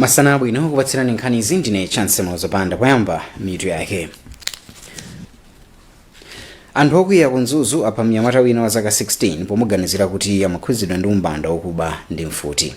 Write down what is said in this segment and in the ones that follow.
Masana abwino. Kupatsirani nkhanizi ndine Chance Mlozopanda. Poyamba, mitu yake. Anthu okwiya ku Mzuzu apha mnyamata wina wa zaka 16 pomuganizira kuti amakhudzidwa ndi umbanda wokuba ndi mfuti.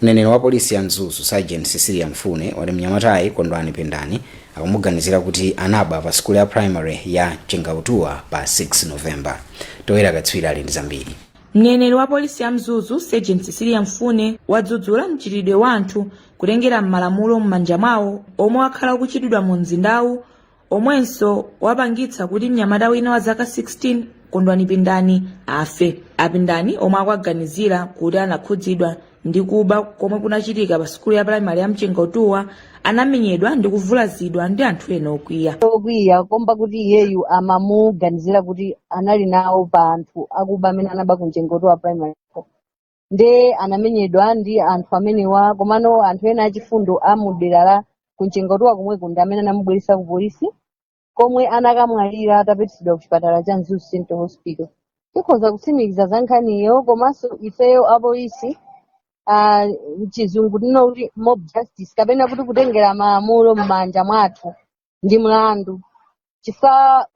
Mneneri wa polisi ya Mzuzu, Sergeant Cecilia Mfune, wati mnyamatayi, Kondwani Pendani, akumuganizira kuti anaba pa sukulu ya primary ya Chengautuwa pa 6 Novemba. Toyera Katswiri ali ndi zambiri. Mneneri wa polisi ya Mzuzu, Sergeant Cecilia Mfune, wadzudzula mchitidwe wa anthu kutengera malamulo m'manja mwawo omwe wakhala ukuchitidwa mu mzindawu, omwenso wapangitsa kuti mnyamata wina wa zaka 16, Kondwani Pindani, afe. Apindani, omwe akuwaganizira kuti anakhudzidwa ndi kuba komwe kunachitika pa sukulu ya primary ya Mchengautuwa, anamenyedwa ndi kuvulazidwa ndi anthu ena okwiya. Okwiya komba kuti iyeyu amamuganizira kuti anali nawo pa anthu akuba amene anaba ku Mchengautuwa Primary. Nde anamenyedwa ndi anthu amenewa, komano anthu ena achifundo amudera la ku Mchengautuwa komweko ndi amene anamubweretsa ku polisi, komwe anakamwalira atapititsidwa ku chipatala cha Mzuzu Central Hospital. Tikhoza kutsimikiza za nkhaniyo, komanso ifeyo apolisi, mchizungu tinoti mob justice kapena kuti kutengera malamulo m'manja mwathu ndi mlandu, chifukwa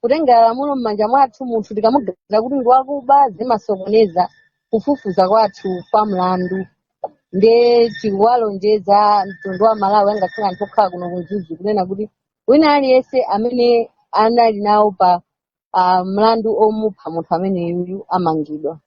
kutengera lamulo m'manja mwathu munthu tikamuganizira kuti ndi wakuba zimasokoneza kufufuza kwathu kwa mlandu. Nde tikuwalonjeza mtundu wa Malawi, angakhale anthu okhala kuno ku Mzuzu, kunena kuti wina aliyense amene anali nawo pa mlandu omupha munthu ameneyuyu amangidwa.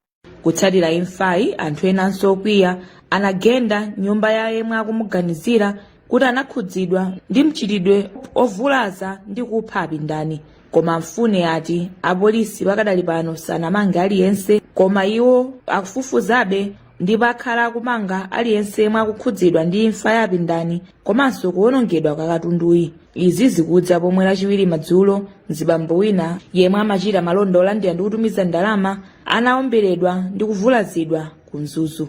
Kutsatira imfayi, anthu enanso okwiya anagenda nyumba ya yemwe akumuganizira kuti anakhudzidwa ndi mchitidwe ovulaza ndi kupha Apindani. Koma Mfune ati apolisi pakadali pano sanamange aliyense, koma iwo akufufuzabe ndipo akhala akumanga aliyense yemwe akukhudzidwa ndi imfa ya Apindani komanso kuwonongedwa kwa katunduyi. Izi zikudza pomwe Lachiwiri madzulo mzibambo wina yemwe amachita malonda olandira ndi kutumiza ndalama anaomberedwa ndi kuvulazidwa ku Mzuzu.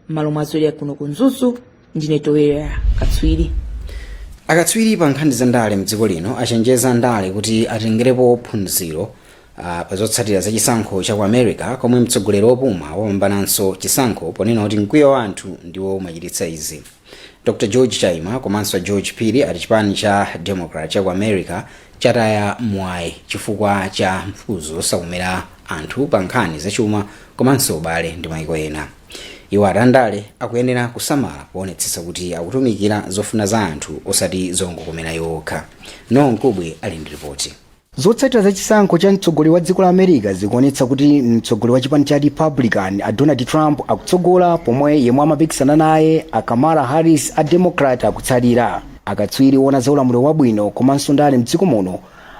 M'malo mwa Zodiak kuno ku Mzuzu, ndine Toyera Katswiri. Akatswiri pa nkhani za ndale mdziko lino achenjeza ndale kuti atengerepo phunziro pa zotsatira za chisankho cha ku America, komwe mtsogoleri wopuma wapambananso chisankho, ponena kuti mkwiyo wa anthu ndiwo umachititsa izi. Dr George Chaima komanso George Phiri ati chipani cha Democrat cha ku America chataya mwayi chifukwa cha mfuzo zosakomera anthu pa nkhani zachuma komanso ubale ndi maiko ena. Iwo ati andale akuyenera kusamala poonetsetsa kuti akutumikira zofuna za anthu, osati zongokomera iwo okha. Noel Nkubwe ali ndi ripoti. Zotsatira za chisankho cha mtsogoleri wa dziko la America zikuonetsa kuti mtsogoleri wa chipani cha Republican, a Donald Trump, akutsogola, pomwe yemwe amapikisana naye, a Kamala Harris a Democrat, akutsalira. Akatswiri oona za ulamuliro wabwino komanso ndale mdziko muno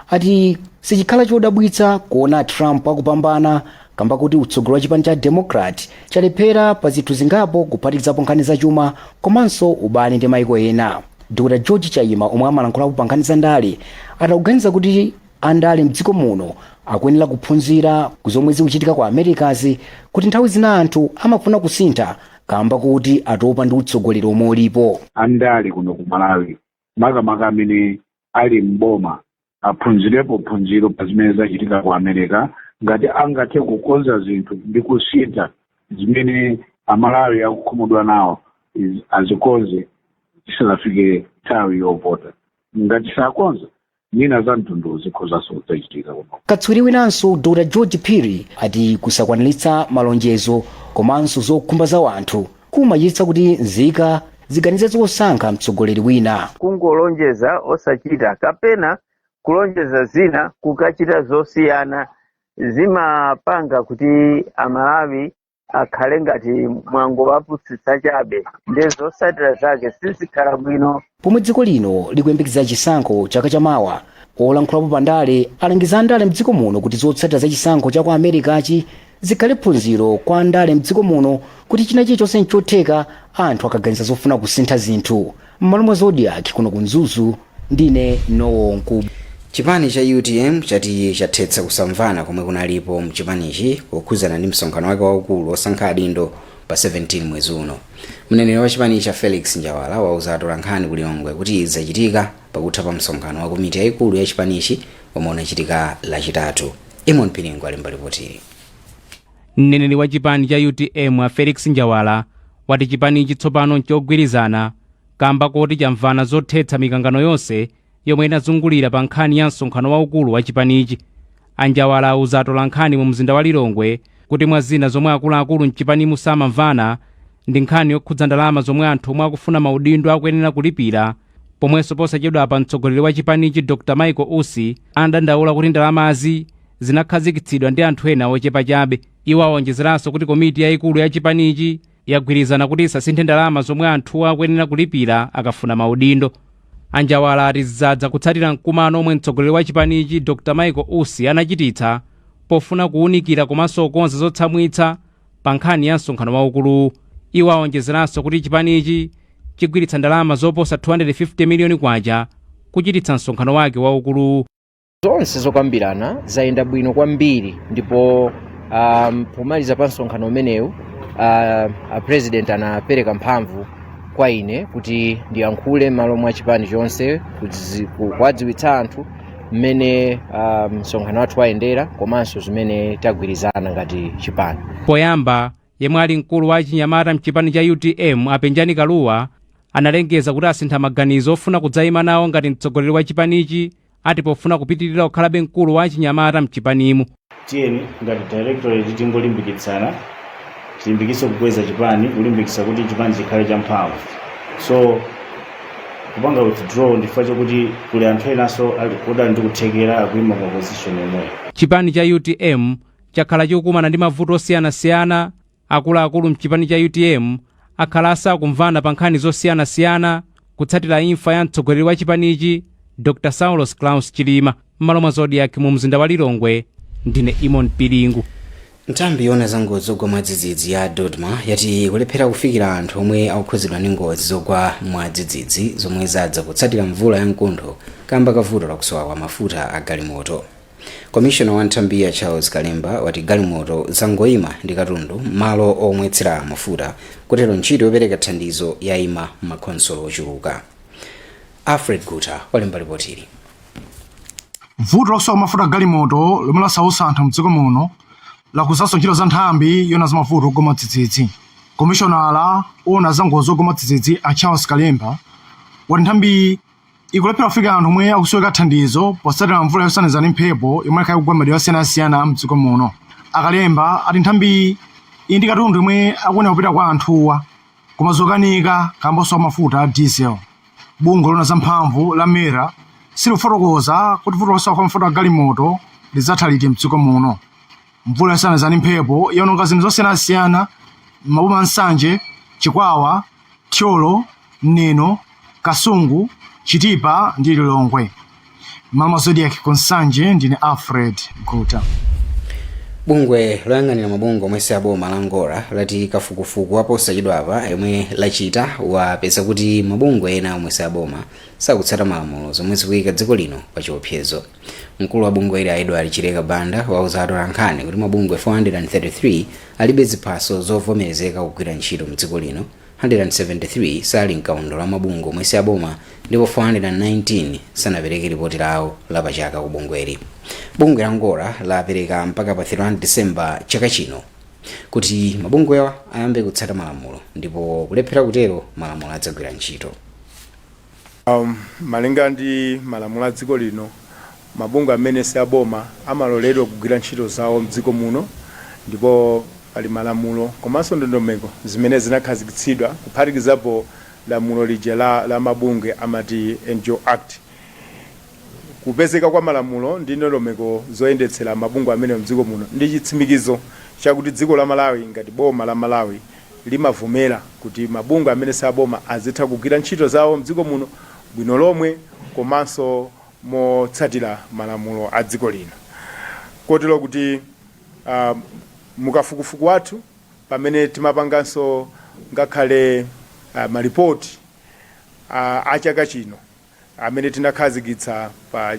ati sichikhala chodabwitsa kuona Trump akupambana, kamba kuti utsogoleri wa chipani cha Democrat chalephera pa zinthu zingapo, kuphatikizapo nkhani zachuma komanso ubale ndi maiko ena. Dr George Chaima, omwe amalankhulapo pa nkhani za ndale, atakuganiza kuti andale mdziko muno akuyenera kuphunzira ku zomwe zikuchitika ku Americazi, kuti nthawi zina anthu amafuna kusintha kamba kuti atopa ndi utsogoleri omwe ulipo. Andale kuno ku Malawi, makamaka amene ali mboma, aphunzirepo phunziro pa zimene zachitika ku America. Ngati angathe kukonza zinthu ndi kusintha zimene Amalawi akukhumudwa nawo, azikonze isanafike nthawi yovota. Ngati sakonza, nina za mtundu zikhozanso kudzachitika kuno. Katswiri winanso, Dr George Phiri, ati kusakwaniritsa malonjezo komanso zokhumba za anthu kumachititsa kuti nzika ziganize zosankha mtsogoleri wina. Kungolonjeza osachita, kapena kulonjeza zina kukachita zosiyana, zimapanga kuti Amalawi akhale ngati mwangowapusitsa chabe, ndi zotsatira zake sizikhala bwino. Pomwe dziko lino likuyembekezera chisankho chaka chamawa, olankhulapo pandale alangiza andale mdziko muno kuti zotsatira za chisankho cha ku Americachi zikhale phunziro kwa andale mdziko muno, kuti china chilichonse nchotheka anthu akaganiza zofuna kusintha zinthu. M'malo mwa Zodiak kuno ku Mzuzu, ndine Nowo Nkubwe. Chipani cha UTM chati chathetsa kusamvana komwe kunalipo mchipanichi pokhuzana ndi msonkhano wake waukulu wosankha adindo pa 17 mwezi uno. Mneneri wa chipani cha, Felix Njawala, wauza atolankhani ku Lilongwe kuti izi zachitika pakutha pa msonkhano wa komiti yayikulu ya chipanichi omwe unachitika Lachitatu. Imon Piringo alemba ripotili. Mneneri wa chipani cha UTM, a Felix Njawala, Wati chipanichi tsopano nchogwirizana kamba koti chamvana zothetsa mikangano yonse yomwe inazungulira pa nkhani ya msonkhano waukulu wa chipanichi. A Njawala auza atolankhani mu mzinda wa Lilongwe kuti mwa zina zomwe akuluakulu mchipanimu samamvana ndi nkhani yokhudza ndalama zomwe anthu omwe akufuna maudindo akuyenera kulipira, pomwenso posachedwapa mtsogoleri wa chipanichi Dr Michael Usi anadandaula kuti ndalamazi zinakhazikitsidwa ndi anthu ena ochepa chabe. Iwo awonjezeranso kuti komiti yayikulu ya chipanichi yagwirizana kuti isasinthe ndalama zomwe anthuwo akuyenera kulipira akafuna maudindo. A Njawala ati zadza kutsatira mkumano omwe mtsogoleri wa chipanichi Dr Michael Usi anachititsa pofuna kuwunikira komanso kukonza zotsamwitsa pa nkhani ya msonkhano waukuluwu. Iwo awonjezeranso kuti chipanichi chigwiritsa ndalama zoposa 250 miliyoni kwacha kuchititsa msonkhano wake waukuluwu. Zonse zokambirana zayenda bwino kwambiri ndipo pomaliza pa msonkhano umenewu a president anapereka mphamvu kwa ine kuti ndiyankhule m'malo mwa chipani chonse kuwadziwitsa anthu mmene msonkhano wathu wayendera komanso zimene tagwirizana ngati chipani. Poyamba, yemwe ali mkulu wa chinyamata mchipani cha UTM a Penjani Kaluwa analengeza kuti asintha maganizo ofuna kudzayima nawo ngati mtsogoleri wa chipanichi, ati pofuna kupitirira kukhalabe mkulu wa chinyamata mchipanimu. Tiyeni ngati directorate tingolimbikitsana, tilimbikitse kukweza chipani, kulimbikitsa kuti chipani chikhale champhamvu. So kupanga withdraw ndifukwa chokuti kuli anthu enanso odali ndi kuthekera akuyima pa position yomweyo. Chipani cha UTM chakhala chikukumana ndi mavuto osiyanasiyana. Akuluakulu mchipani cha UTM akhala asakumvana pa nkhani zosiyanasiyana kutsatira imfa ya mtsogoleri wa chipanichi Dr Saulos Klaus Chilima. M'malo mwa Zodiak mu mzinda wa Lilongwe, ndine Imon Pilingu. Nthambi yoona za ngozi zogwa mwadzidzidzi ya DoDMA yati kulephera kufikira anthu omwe akukhudzidwa ndi ngozi zogwa mwadzidzidzi zomwe zadza kutsatira mvula ya mkuntho kamba ka vuto lakusowa kwa mafuta a galimoto. Komishona wa nthambi ya Charles Kalemba wati galimoto zangoyima ndi katundu m'malo omwetsera mafuta, kotero ntchito yopereka thandizo yayima m'makhonsolo ochuluka. Alfred Guta walemba ripotili. Vuto losowa mafuta galimoto lomwe lasautsa anthu mdziko muno lakhuzanso ntchito za nthambi yoona za mavuto ogwa mwadzidzidzi. Komishonala oona za ngozi zogwa mwadzidzidzi a Charles Kalemba wati nthambi ikulephera kufika anthu omwe akusoweka thandizo potsatira mvula yosaniza ndi mphepo yomwe yakhala ikugwa m'madera osiyanasiyana mdziko muno. A Kalemba ati nthambi iyi ndi katundu yomwe akuyenera kupita kwa anthuwa, koma zokanika kamba kosowa mafuta a diesel. Bungwe loona za mphamvu la MERA silikufotokoza kuti vuto losowa kwa mafuta a galimoto lidzatha liti mdziko muno. Mvula yosaniza ndi mphepo yaononga zinthu zosiyanasiyana m'maboma a Nsanje, Chikwawa, Thyolo, Neno, Kasungu, Chitipa ndi Lilongwe. M'malo mwa Zodiak ku Nsanje, ndine Alfred Guta. Bungwe loyang'anira mabungwe omwe si aboma la NGORA lati kafukufuku waposachedwapa yomwe lachita wapeza kuti mabungwe ena omwe si aboma sakutsata malamulo, zomwe zikuyika dziko lino pa chiopsezo. Mkulu wa bungwe ili a Edward Chileka Banda wauza atolankhani kuti mabungwe 433 alibe ziphaso zovomerezeka kugwira ntchito mdziko lino, 173 sali mkaundula wa mabungwe omwe si aboma ndipo 419 sanapereke ripoti lawo lapachaka ku bungweli. Bungwe la NGORA lapereka mpaka pa 31 Disemba chaka chino kuti mabungwewa ayambe kutsata malamulo, ndipo kulephera kutero malamulo adzagwira ntchito. Malinga ndi malamulo a dziko lino, mabungwe amene si aboma amaloledwa kugwira ntchito zawo mdziko muno, ndipo pali malamulo komanso ndondomeko zimene zinakhazikitsidwa, kuphatikizapo lamulo lija la mabungwe amati NGO Act. Kupezeka kwa malamulo ndi ndondomeko zoyendetsera mabungwe amene mdziko muno ndi chitsimikizo chakuti dziko la Malawi ngati boma la Malawi limavomera kuti mabungwe amene si aboma azitha kugwira ntchito zawo mdziko muno bwino lomwe komanso motsatira malamulo a dziko lino. Kotero kuti mukafukufuku wathu, pamene timapanganso ngakhale malipoti a chaka chino amene tinakhazikitsa pa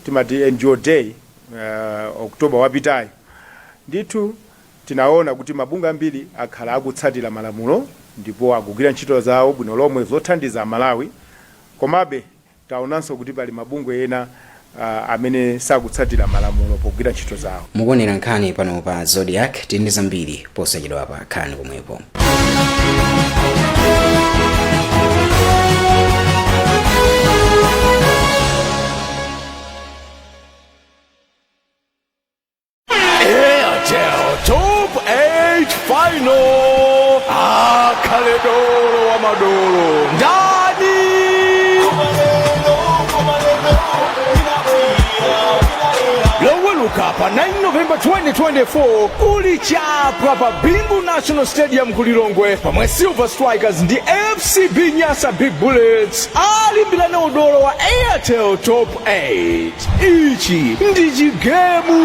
timati NGO Day, October wapitayo, ndithu tinaona kuti mabungwe ambiri akhala akutsatira malamulo ndipo akugwira ntchito zawo bwino lomwe zothandiza Amalawi. Komabe taonanso kuti pali mabungwe ena amene sakutsatira malamulo pogwira ntchito zawo. Mukuonera nkhani pano pa Zodiak. Tili ndi zambiri posachedwa pa nkhani komwepo. Airtel Top 8 Final. Akhale dolo wa madolo ndani? Loweluka pa 9 November 2024 kuli chapwa pa Bingu National Stadium ku Lilongwe, pamwe Silver Strikers ndi FCB Nyasa Big Bullets alimbirane udolo wa Airtel Top 8. Ichi ndi chigemu,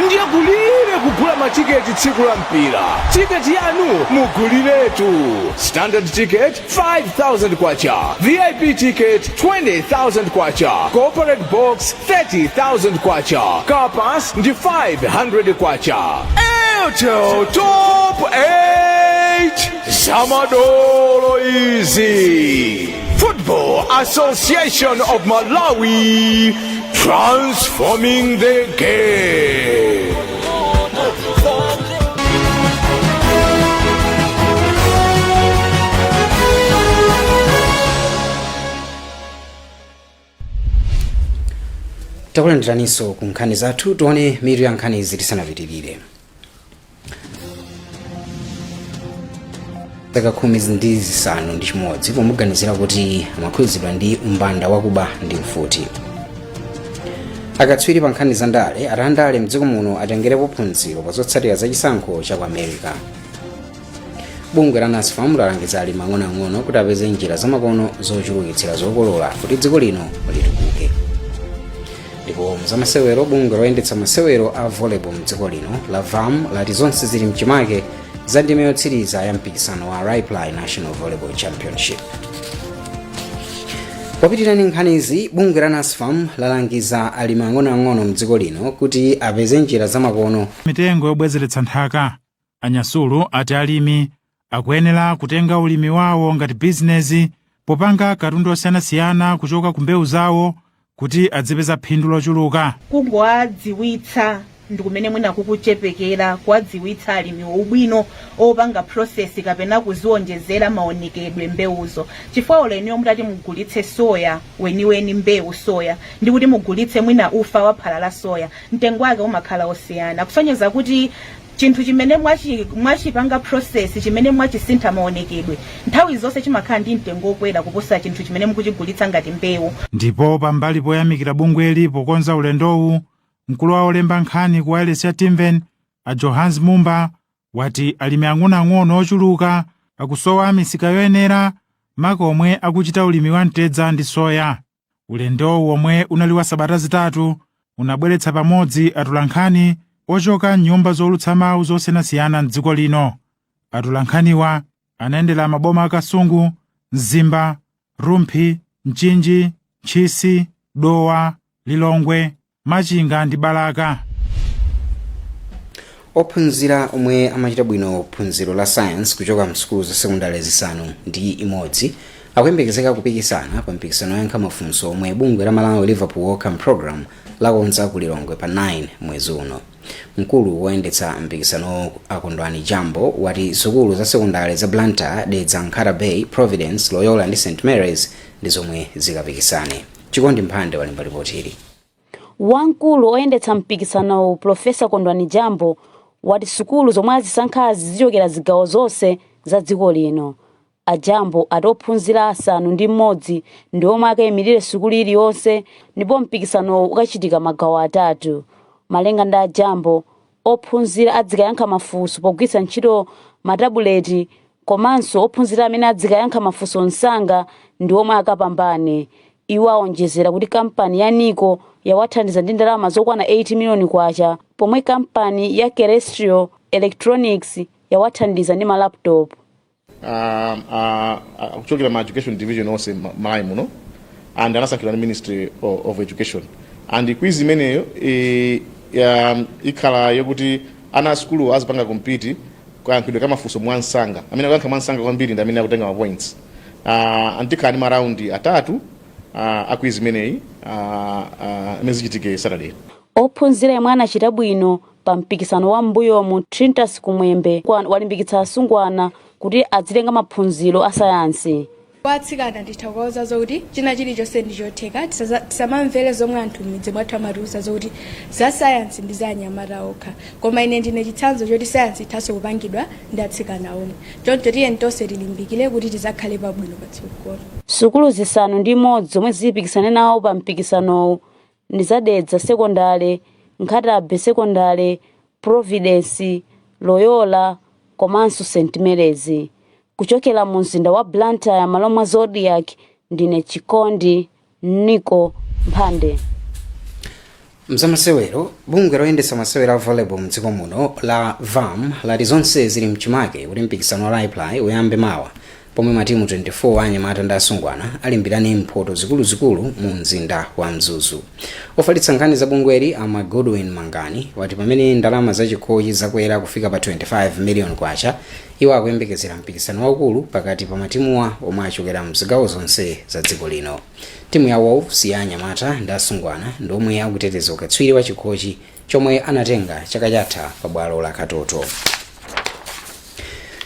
ndiye kulire kugula matiketi tsiku la mpira. Tiketi yanu muguliretu: standard ticket 5000 kwacha, VIP ticket 20,000 kwacha, corporate box 30,000 kwacha, car pass ndi 500 kwacha. Airtel Top 8, zamadolo izi. Football Association of Malawi, transforming the game. Takulandiraninso ku nkhani zathu. Tione mitu ya nkhani izi tisanapitirire. Zaka 16 pomuganizira kuti amakhudzidwa ndi umbanda wakuba ndi mfuti. Akatswiri pa nkhani za ndale ati andale mdziko muno atengerepo phunziro pa zotsatira za chisankho cha ku America. Bungwe la NASFAM lalangiza alimi ang'onoang'ono kuti apeze njira zamakono zochulukitsira zokolola kuti dziko lino litukuke. Ndipo mzamasewero, bungwe loyendetsa masewero a volleyball mdziko lino la VAM lati zonse zili mchimake za ndime yotsiriza ya mpikisano wa Raiply National Volleyball Championship. Popitirani nkhanizi, bungwe la NASFAM lalangiza alimi ang'onoang'ono mdziko lino kuti apeze njira zamakono mitengo yobwezeretsa nthaka. A Nyasulu ati alimi akuyenera kutenga ulimi wawo ngati bizinezi popanga katundu osiyanasiyana kuchoka ku mbewu zawo kuti adzipeza phindu lochuluka. Kungowadziwitsa ndi kumene mwina kukuchepekera, kuwadziwitsa alimi ubwino opanga process kapena kuziwonjezera maonekedwe mbewuzo, chifukwa olo inuyo mutati mugulitse soya weniweni, mbewu soya, ndi kuti mugulitse mwina ufa wa phala la soya, mtengo wake umakhala osiyana, kusonyeza kuti chinthu chimene mwachipanga process, chimene mwachisintha maonekedwe, nthawi zonse chimakhala ndi mtengo wokwera kuposa chinthu chimene mukuchigulitsa ngati mbewu. Ndipo pambali poyamikira bungweli pokonza ulendowu, mkulu wa olemba nkhani ku wailesi ya Timveni a Johans Mumba wati alimi ang'onoang'ono ochuluka akusowa misika yoyenera, maka omwe akuchita ulimi wa mtedza ndi soya. Ulendowu, omwe unali wa sabata 3, unabweretsa pamodzi atolankhani ochoka mnyumba zowulutsa mawu zosiyanasiyana mdziko lino. Atolankhaniwa anayendera maboma a Kasungu, Mzimba, Rumphi, Mchinji, Ntchisi, Dowa, Lilongwe, Machinga ndi Balaka. Ophunzira omwe amachita bwino phunziro la science kuchoka msukulu za sekondari 6 akuyembekezeka kupikisana pa mpikisano woyankha mafunso omwe bungwe la Malawi Liverpool Wellcome Program lakonza ku Lilongwe pa 9 mwezi uno. Mkulu woyendetsa mpikisanowo, a Kondwani Jambo, wati sukulu za sekondari za Blantyre, Dedza, Nkhata Bay, Providence, Loyola ndi St Mary's ndi zomwe zikapikisane. Chikondi Mphande walemba ripoti ili. Wamkulu oyendetsa mpikisanowu, Profesa Kondwani Jambo, wati sukulu zomwe azisankhazi zichokera zigawo zonse za dziko lino. A Jambo ati ophunzira 6 ndi omwe akayimirire sukulu iliyonse ndipo mpikisanowu ukachitika magawo atatu. Malinga ndi a Jambo, ophunzira adzikayankha mafunso pogwiritsa ntchito matabuleti komanso ophunzira amene adzikayankha mafunso msanga ndi omwe akapambane. Iwo awonjezera kuti kampani ya Nico yawathandiza ndi ndalama zokwana 8 miliyoni kwacha, pomwe kampani ya Celestial Electronics yawathandiza ndi ma laptop. Kuchokera ma education division onse Malawi muno and anasankhidwa ndi Ministry of Education, and quiz imeneyo ikhala yokuti ana a sukulu azipanga compete kayankhidwe ka mafunso mwansanga. Amene akuyankha mwansanga kwambiri ndi amene akutenga ma points. And tikhala ndi ma round atatu. a quiz imeneyi imene zichitike Saturday. Ophunzira yemwe anachita bwino pa mpikisano wa m'mbuyomu, Trintas Kumwembe, walimbikitsa asungwana kuti azitenga maphunziro a sayansi. Kwa atsikana nditha kuwauza zokuti china chilichonse ndi chotheka. Tisamamvere zomwe anthu m'midzi mwathu amatiuza zokuti za sayansi ndi za anyamata okha, koma ine ndine chitsanzo choti sayansi ithanso kupangidwa ndi atsikana omwe. Choncho tiye tonse tilimbikire kuti tizakhale pabwino patsogolo. Sukulu 6 zomwe zipikisane nawo pa mpikisanowu ndi za Dedza Sekondale, Nkhata Bay Sekondale, Providence, Loyola komanso St Mary's. Kuchokera mu mzinda wa Blantyre, malo mwa Zodiak, ndine Chikondi Nico Mphande. Mzamasewero, bungwe loyendetsa masewero a volleyball mdziko muno la VAM lati zonse zili mchimake kuti mpikisano wa Raiply uyambe mawa, pomwe matimu 24 anyamata ndi asungwana alimbirane mphoto zikuluzikulu mu mzinda wa Mzuzu. Ofalitsa nkhani za bungweli ama Godwin Mangani wati pamene ndalama za chikhochi zakwera kufika pa 25 million kwacha, iwo akuyembekezera mpikisano waukulu pakati pa matimuwa omwe achokera mzigawo zonse za dziko lino. Timu ya Wolves ya anyamata ndi asungwana ndi omwe akuteteza ukatswiri wa chikhochi chomwe anatenga chaka chatha pa bwalo la Katoto.